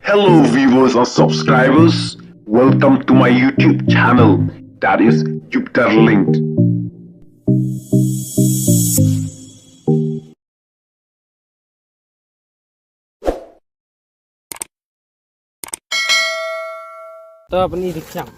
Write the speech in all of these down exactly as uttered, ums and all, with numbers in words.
Hello, viewers and subscribers. Welcome to my YouTube channel, that is Jupiter Linked. To pyni ïa ki khñiang.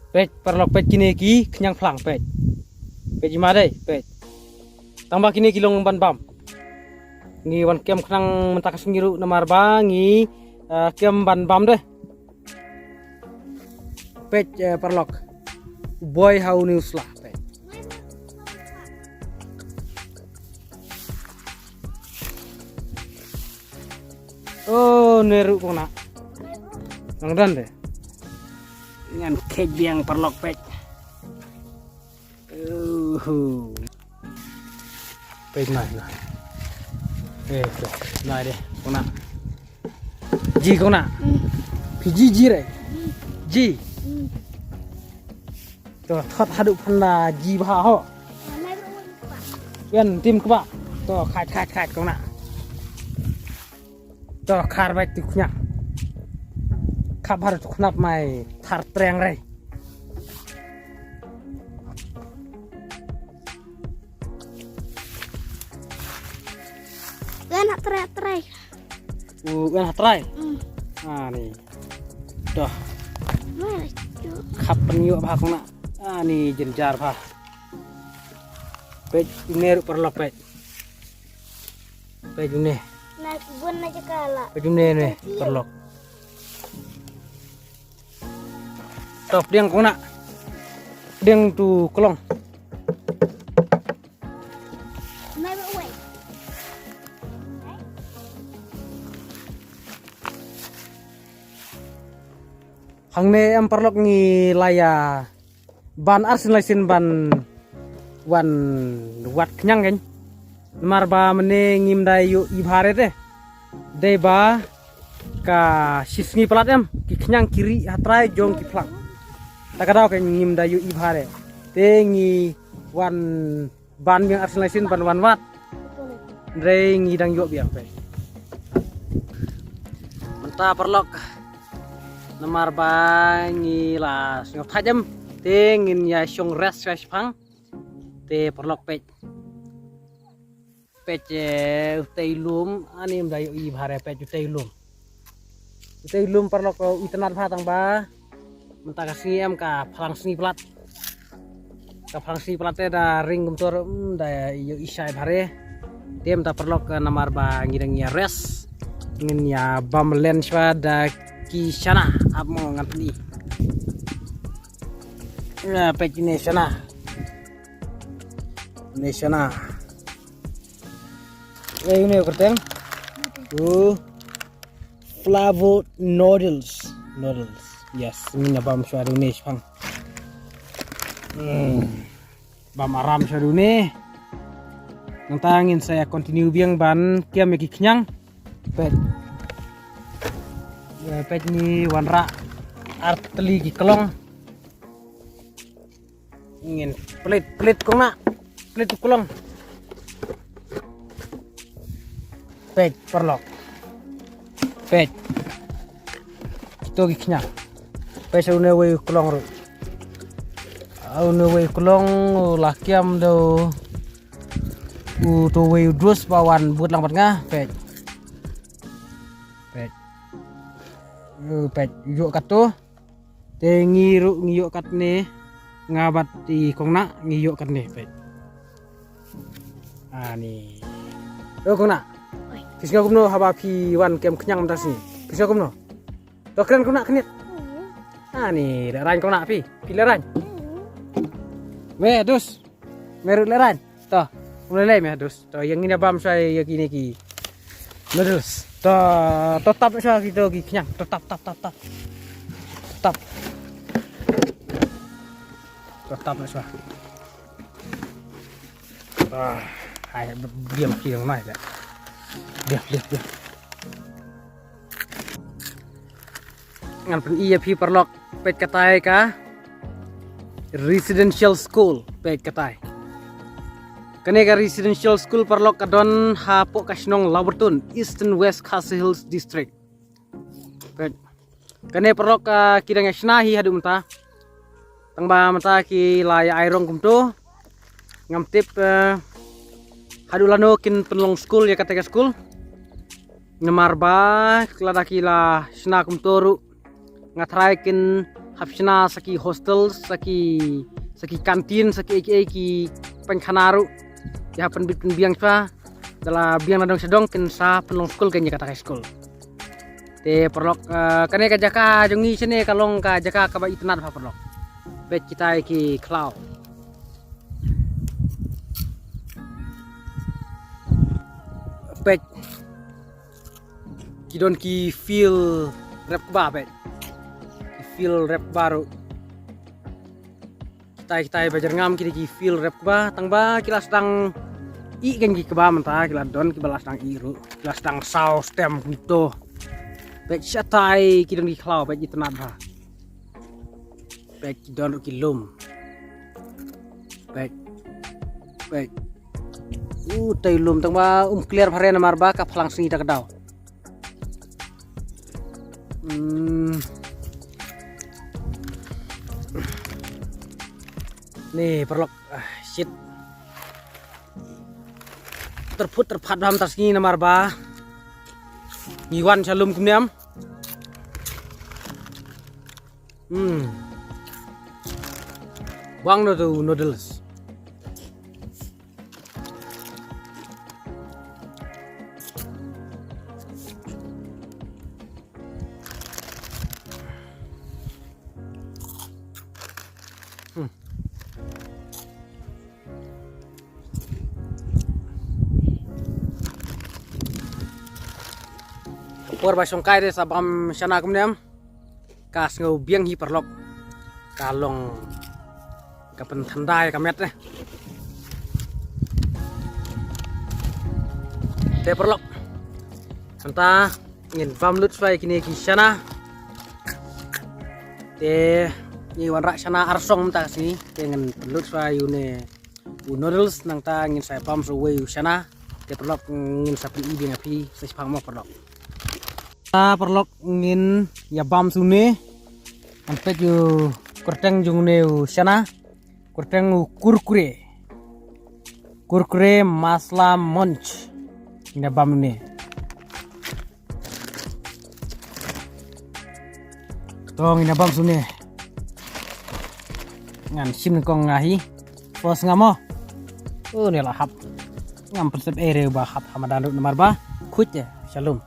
Peit paralok, peit kine ki khñiang phlang, peit. Peit i ma dei, peit. Tang ba kine ki long ban bam. Ngi wan kem khnang mynta ka sngi ruh namar ba ngi, eh, kem ban bam de. Peit, eh, paralok. U boi ha une u sla, peit. Oh, ne ruh kong na. Nang dan de. Ngan khet biang paralok, peit. Uhu. Peit nai, nai. Eh, to, nai de, kong na. Ji kong na. Phi ji ji re. Ji. To, thot haduh phan da ji bha ho. Wen tim kba. To, khat, khat, khat kong na. To, khar bai tu khñiang. Khap har tu khnap mai thar treng re. Wen ha trai, trai. U wen ha trai. Hmm. Ah, ni. Doh. Mana tu? Khap pynïoh bha kong na. Ah, ni jynjar bha. Peit une ruh paralok, peit. Peit une. Na bun na jaka la. Peit une ne paralok. Top diang kong na. Diang tu klong. Hangne em paralok ngi la ïa ban arsien laisien ban wan wad khñiang kein. Namar ba mynne ngim da ïohi bha re te. Dei ba ka shisngi palat em ki khñiang ki ri ha trai jong ki phlang. Ta ka daw kein ngim da ïohi bha re. Te ngi wan ban biang arsien laisien ban wan wad. Hynrei ngi dang ïoh biang peit. Mynta paralok. Namar ba ngi la sngewthait em. Te ngin ïa shong rest sha shipang. Te paralok peit. Peit, eh, utei lum, ani ym da ïohi bha re peit utei lum. Utei lum paralok u itynnad bha tang ba. Mynta ka sngi em ka phlang sngi palat. Ka phlang sngi palat te da ring kumto ruh, mm, da ïohi shai bha re. Te mynta paralok, eh, namar ba ngi dang ïa rest. Ngin ïa bam len shwa da ki shana ap mo ngan pyni. Na peit kine shana. Kine shana. Eh, une u kyrteng. U flavonoids. Noodles. Yes, ngin ïa bam shwa da une shipang. Hmm. Bam aram shwa da une. Nangta ngin sa ïa continue biang ban kem ïa ki khñiang. Peit. Eh, peit ngi wanrah artylli ki klong. Ngin plit, plit kong na. Plit u klong. Peit paralok. Peit. Kito ki khñiang. Peit sa une wei u klong ruh. Une wei u klong u la kiam do. Uto wei u dus ba wan bud lang bad nga. Peit. Peit. Peit. Ïoh kato. Te ngi ruh ngi ïoh katne, nga bad i kong na ngi ïoh katne peit. Ani. O kong na. Phi sngew kumno haba phi wan kem khñiang mynta sngi? Phi sngew kumno? To kren kong na khyndiat. Ani, lehrain kong na phi. Phi lehrain. Me dus. Me ruh lehrain. To, um lei lei me dus. To, ïa ngin ïa bam shwa ïa kine ki noodles. To, to tap shwa kito ki khñiang. To tap, tap, tap, tap. Tap. To tap shwa. Ah, hai, diam ki dang mai ka. Diam, diam, diam. Ngan pyni ïa phi paralok, peit katai ka residential school, peit katai. Kane ka residential school paralok ka don hapoh ka shnong Laverton, Eastern West Khasi Hills District. Peit. Kane paralok, ah, ki dang ïa shna hi haduh mynta. Tang ba mynta ki la ïa ai rong kumto. Ngam tip, eh, haduh lano kin pynlong skul ïa kata ka skul. Namar ba lada ki la shna kumto ruh, nga tharai kin hap shna sa ki hostel, sa ki, sa ki kantin, sa ki ei ei ki pynkhana ruh. Ïa pynbit pynbiang shuwa. Da la biang na dong sha dong kin sa pynlong skul kan ïa kata ka skul. Te paralok, eh, kane ka jaka jong ngi shane ka long ka jaka kaba itynnad bha paralok. Peit kita ki khlaw. Peit. Ki don ki field rep kba peit. Ki field rep baru. Kitai kitai ba jyrngam ki dei ki field rep kba, tang ba ki la sdang ih kan ki kba mynta, ki la don kiba la sdang ih ruh, ki la sdang saw stem kumto. Peit shatai ki don ki khlaw, peit itynnad bha. Peit ki don ruh ki lum. Peit. Peit. Utai lum tang ba um clear bha re namar ba ka phlang sngi ta ka daw. Hmm. Ni paralok, ah, shit. Tyrphut tyrphat bha mynta sngi namar ba ngi wan sha lum kumne em. Hmm. Bang no tu noodles. Hmm. Ka por ba shongkai de sa bam shana kumne em. Ka sngew biang hi paralok. Ka long ka pynthanda ïa ka met eh. Te paralok. Mynta ngin bam lut shuwa ïa kine ki shana. Te ngi wanrah shana arsong mynta ka sngi. Te ngin pynlut shuwa ïa une u noodles nangta ngin sa bam shuwa uwei u shana. Te paralok ngin sa pyni biang ïa phi sa shiphang mo paralok. Ta paralok ngin ïa bam shuwa une. Ngan peit u kyrteng jong une u shana. Kyrteng u kurkure. Kurkure masala munch. Ngin ïa bam une. Kto ngin ïa bam shuwa une. Ngan shim nyngkong nga hi. Pos nga mo. Oh, ne la hap. Ngam pynsep ei re ba hap ha madan ruh namar ba khuid eh sha lum.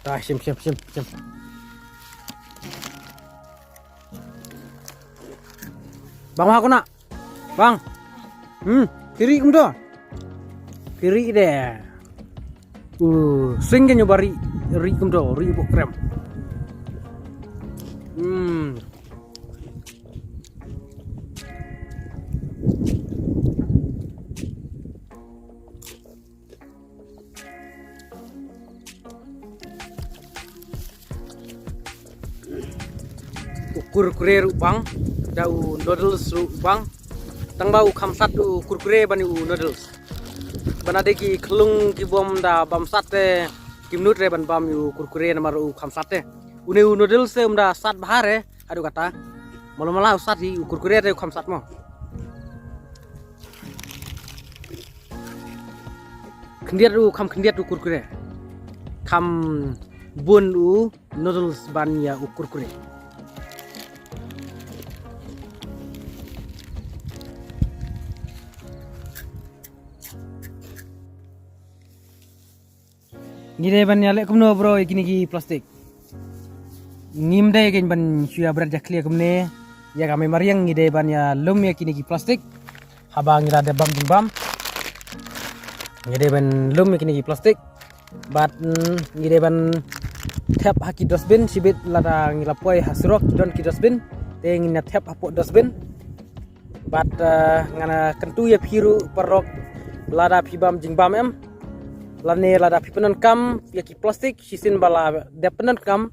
Ta shim shim shim shim. Bang ha kuna. Bang. Hmm, phi ri kumto. Phi ri de. Uh, sing kan ïa ba ri, ri kumto, ri bok krem. Hmm. U kurkure ruh bang, da u noodles ruh bang. Tang ba u kham sat u kurkure ban u noodles. Ban ade ki khlung ki bom da bam sat te, kim nud re ban bam u kurkure namar u kham sat te. Une u noodles te um da sat bha re, haduh kata. Malo mala u sat hi u kurkure te u kham sat mo. Khyndiat u kham khyndiat u kurkure. Kham bun u noodles ban ïa u kurkure. Ngi dei ban ïa leh kumno bro ïa kine ki plastik. Ngim dei kein ban shu ïa bret ïa khlieh kumne. Ïa ka mei mariang ngi dei ban ïa lum ïa kine ki plastik. Haba ngi la dep bam jingbam. Ngi dei ban lum ïa kine ki plastik. Bad, mm, ngi dei ban thep ha ki dustbin shibit lada ngi la poi ha surok don ki dustbin. Te ngin ïa thep hapoh dustbin. Bad, eh, ngan, eh, kyntu ïa phi ruh paralok lada phi bam jingbam em. Lane lada phi pyndonkam ïa ki plastik shisien ba la dep pyndonkam.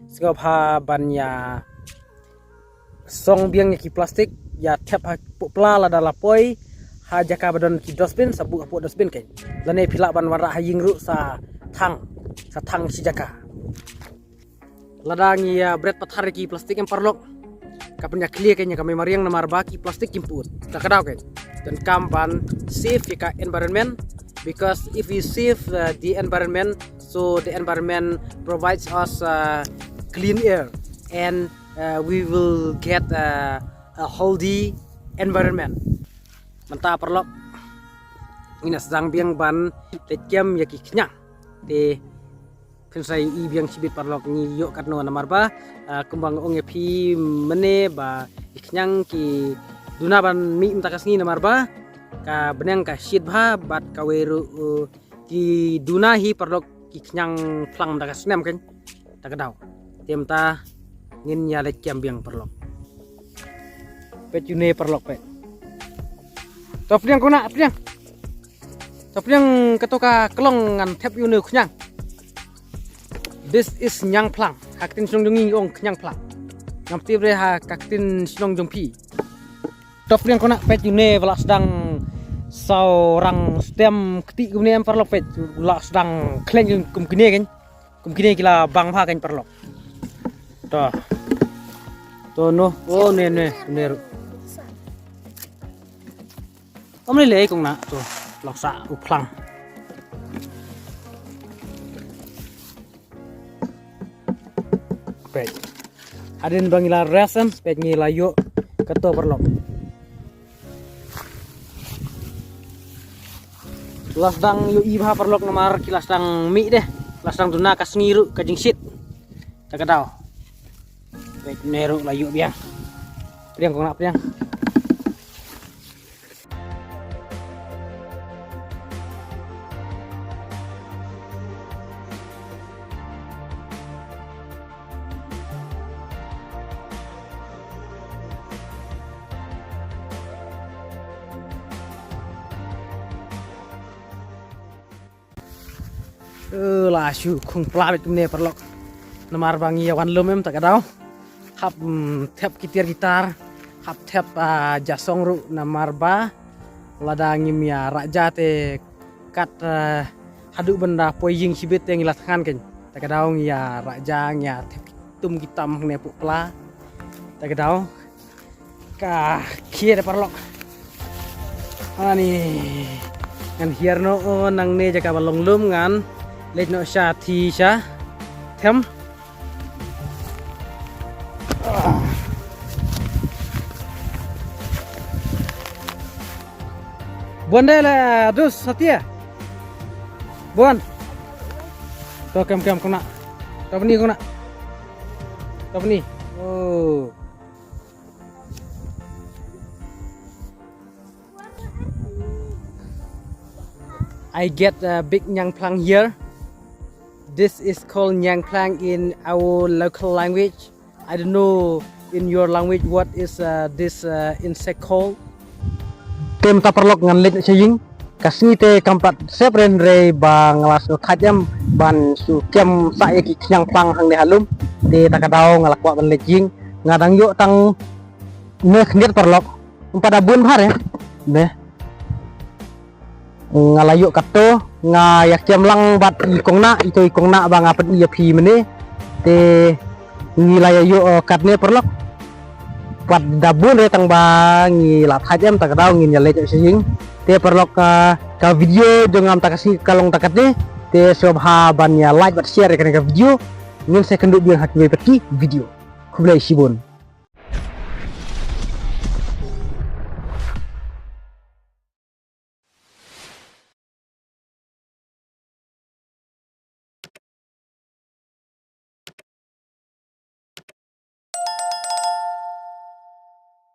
Sngewbha ban ïa song biang ïa ki plastik ïa thep hapoh pla lada la poi ha jaka ba don ki dustbin sa buh hapoh dustbin kein. Lane phi lah ban wanrah ha ïing ruh sa thang, sa thang shi jaka. Lada ngi ïa bret pathar ki plastik em paralok, ka pynïakhlieh kein ïa ka mei mariang namar ba ki plastik kim put. Ta ka daw kein, donkam ban save ïa ka environment, because if we save uh, the environment, so the environment provides us uh, clean air and uh, we will get uh, a healthy environment. Mynta paralok, ngi na sdang biang ban leit kem ïa ki khñiang. Te phin sa ïohi biang shibit paralok ngi ïoh katno namar ba ah, kumba nga ong ïa phi mynne ba ki khñiang ki duna ban mih mynta ka sngi namar ba ka bneng ka shit bha bad kawei ruh uh, ki duna hi paralok ki khñiang phlang mynta ka snem kein. Ta ka daw. Te mynta ngin ïa leit kem biang paralok. Peit une paralok peit. To pdiang kong Nah, pdiang. To pdiang kato ka klong ngan thep ïa une u khñiang. This is ñiangphlang. Ha ka ktien shnong jong ngi ngi ong khñiangphlang. Ngam tip re ha ka ktien shnong jong phi. To pdiang kong Nah, peit une ba la sdang saw rang stem kti kumne em paralok peit. La sdang khleng kum kine kein. Kum kine ki la bang bha kein paralok. To. To noh. Oh ne ne ne ruh. Ym lei lei kong Nah to. Lok sah u phlang. Peit. Hadien ba ngi la rest em, peit ngi la ïoh kato paralok. La sdang ïohi bha paralok namar ki la sdang mih de. La sdang duna ka sngi ruh ka jingshit. Ta ka daw. Peit ne ruh la ïoh biang. Pdiang kong Nah pdiang. Eh, la shu khung pla beit kumne paralok. Namar ba ngi ïa wan lum em ta ka daw. Hap mm, thep ki tiar ki tar, hap thep ah, jasong ruh namar ba lada ngim ïa rah ja te kat ah, haduh ban da poi ïing shibit te ngi la thngan kein. Ta ka daw ngi ïa rah ja ngi ïa thep ki tum ki tam hangne puk pla. Ta ka daw. Ka khie da paralok. Ani. Ngan hiar noh nangne jaka ba long lum ngan leit noh sha thi sha them. Bon de la dus satia. Bon. To kem kem kong Nah. To bni kong Nah. To bni. Oh. I get a big ñiangphlang here. This is called ñiangphlang in our local language. I don't know in your language what is uh, this uh, insect called. Te mynta paralok ngan leit sha ïing. Ka sngi te kam pat sep ren re ba nga la sngewthait em ban shu kem sah ïa ki khñiang phlang hangne ha lum. Te ta ka daw nga la kwah ban leit ïing. Nga dang ïoh tang ne khyndiat paralok. Ym pat da bun bha re. Ne. Nga la ïoh katto, nga ïa kem lang bad i kong Nah, ito i kong Nah ba nga pyni ïa phi mynne. Te ngi la ïa ïoh eh, katne paralok. Pat da bun re tang ba ngi la thait em ta ka daw ngin ïa leit sha ïing. Te paralok ka, ka video jong nga mynta ka sngi ka long ta katne. Te sngewbha ban ïa like bad share ïa kane ka video. Ngin sa ïakynduh biang ha kiwei pat ki video. Khublei shibun.